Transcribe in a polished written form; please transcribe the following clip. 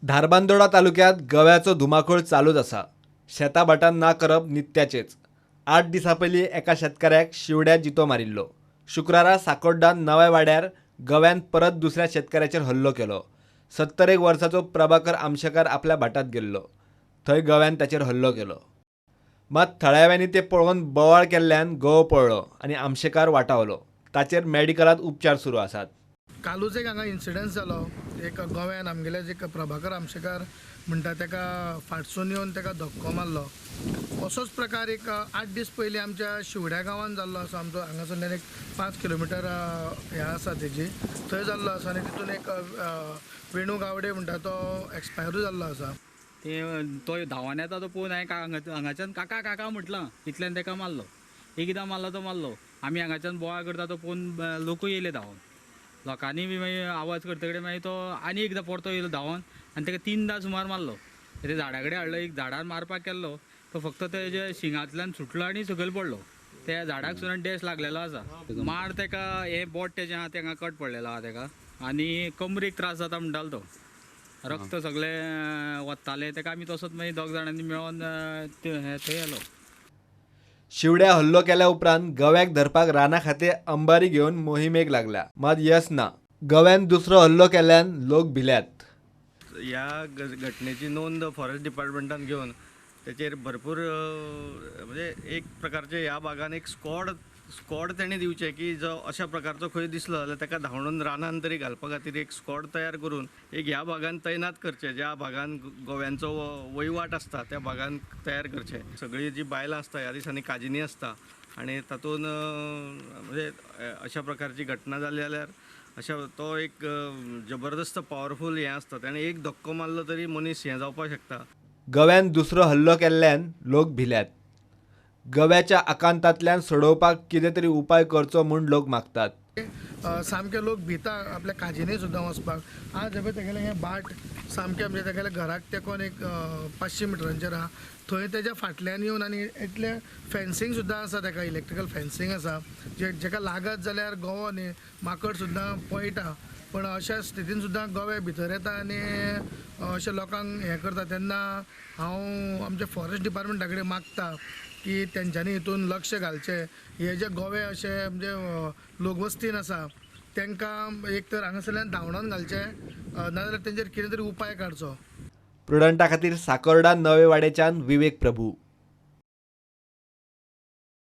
धारबांदोडा तालुक्यांत गव्याचो धुमाकूळ चालूच आसा. शेतां भाटां ना करप नित्याचेच. 8 दिसां पयलीं एका शेतकाऱ्याक शिवड्या जितो मारिल्लो. शुक्रारा साकोड्डान नव्या वाड्यार गव्यान परत दुसऱ्या शेतकाऱ्याचेर हल्लो केलो. 71 वर्साचो प्रभाकर आमशेकार आपल्या भाटांत गेल्लो. थंय गव्यान ताचेर हल्लो केलो. मात थळाव्यांनी ते पळोवन बोवाळ केल्ल्यान गवो पळ्ळो आनी आमशेकार वाटावलो. ताचेर मेडिकलांत उपचार सुरू आसात. कालूच एक हांगा इन्सिडंट जालो. एक गोव्यान आमगेले जे प्रभाकर आमशेकार म्हणटा ताका फाटसून येवन ताका धक्को मारलो. असोच प्रकार एक 8 दीस पयलीं आमच्या शिवड्या गांवान जाल्लो आसा. आमचो हांगासरल्यान एक 5 किलोमिटर हें आसा तेजी, थंय जाल्लो आसा आनी तितून एक वेणू गावडे म्हणटा तो एक्सपायरूय जाल्लो आसा. ते तो धांवन येता तो पळोवन हांवें हांगाच्यान काका काका म्हटलां, इतल्यान ताका मारलो. एकदां मारलो तो मारलो. आमी हांगाच्यान बोवाळ करता तो पळोवन लोकूय येयले धांवन. लोकांनी बी मागीर आवाज करतकच मागीर तो आनी एकदां परतो येयलो धांवन आनी ताका 3दां सुमार मारलो. ते झाडा कडेन हाडलो, एक झाडार मारपाक केल्लो तो फक्त तेज्या शिंगांतल्यान सुटलो आनी सकयल पडलो. त्या झाडाक सुद्दां डॅश लागलेलो आसा. मार ताका हें बोट तेजें आहा तेंगा कट पडलेलो आहा ताका आनी कमरेक त्रास जाता म्हणटालो तो. रक्त सगळें वत्तालें ताका. आमी तसोच मागीर 2 जाणांनी मेळोन थंय येलो. शिवड्या हल्लो केल्या उपरांत गव्याक धरपाक राना खातें अंबारी घेवन मोहिमेक लागल्या. मात यस ना. गव्यान दुसरो हल्लो केल्ल्यान लोक भिल्यात. ह्या घटनेची नोंद फॉरेस्ट डिपार्टमेंटान घेवन तेचेर भरपूर म्हणजे एक प्रकारचे ह्या भागान एक स्कॉड तेणी दिवचें की जो अशा प्रकारचो खंय दिसलो जाल्यार ताका धांवडून रानान तरी घालपा खातीर एक स्कॉड तयार करून एक ह्या भागान तैनात करचें. ज्या भागान गोव्यांचो वहिवाट आसता त्या भागान तयार करचें. सगळीं जी बायलां आसता ह्या दिसांनी काजीनी आसता आनी तातूंत म्हणजे अशा प्रकारची घटना जाली जाल्यार अशा तो एक जबरदस्त पावरफूल हें आसता. ताणें एक धक्को मारलो तरी मनीस हें जावपाक शकता. गव्यान दुसरो हल्लो केल्ल्यान लोक भिल्यात. गव्याच्या आकांतांतल्यान सोडोवपाक कितें तरी उपाय करचो म्हूण लोक मागतात. सामके लोक भिता आपल्या काजीनी सुद्दां वचपाक. आज पळय तेगेलें हें भाट सामकें म्हणजे तेगेल्या घराक तेंकोन एक 500 मिटरांचेर आहा. थंय तेज्या फाटल्यान येवन आनी इतलें फेन्सींग सुद्दां आसा ताका, इलेक्ट्रिकल फेन्सींग आसा, जे जेका लागत जाल्यार गवो न्ही माकड सुद्दां पळटा. पण अशा स्थितीन सुद्दां गवे भितर येता आनी अशे लोकांक हें करता. तेन्ना हांव आमच्या फॉरेस्ट डिपार्टमेंटा कडेन मागता की तेंच्यांनी हितून लक्ष घालचें. हे जे गोवे अशे म्हणजे लोकवस्तीन आसा तांकां एक तर हांगासरल्यान धांवडावन घालचें, नाजाल्यार तेंचेर कितें तरी उपाय काडचो. प्रुडंटा खातीर साकोर्डा नवे वाडेच्यान विवेक प्रभू.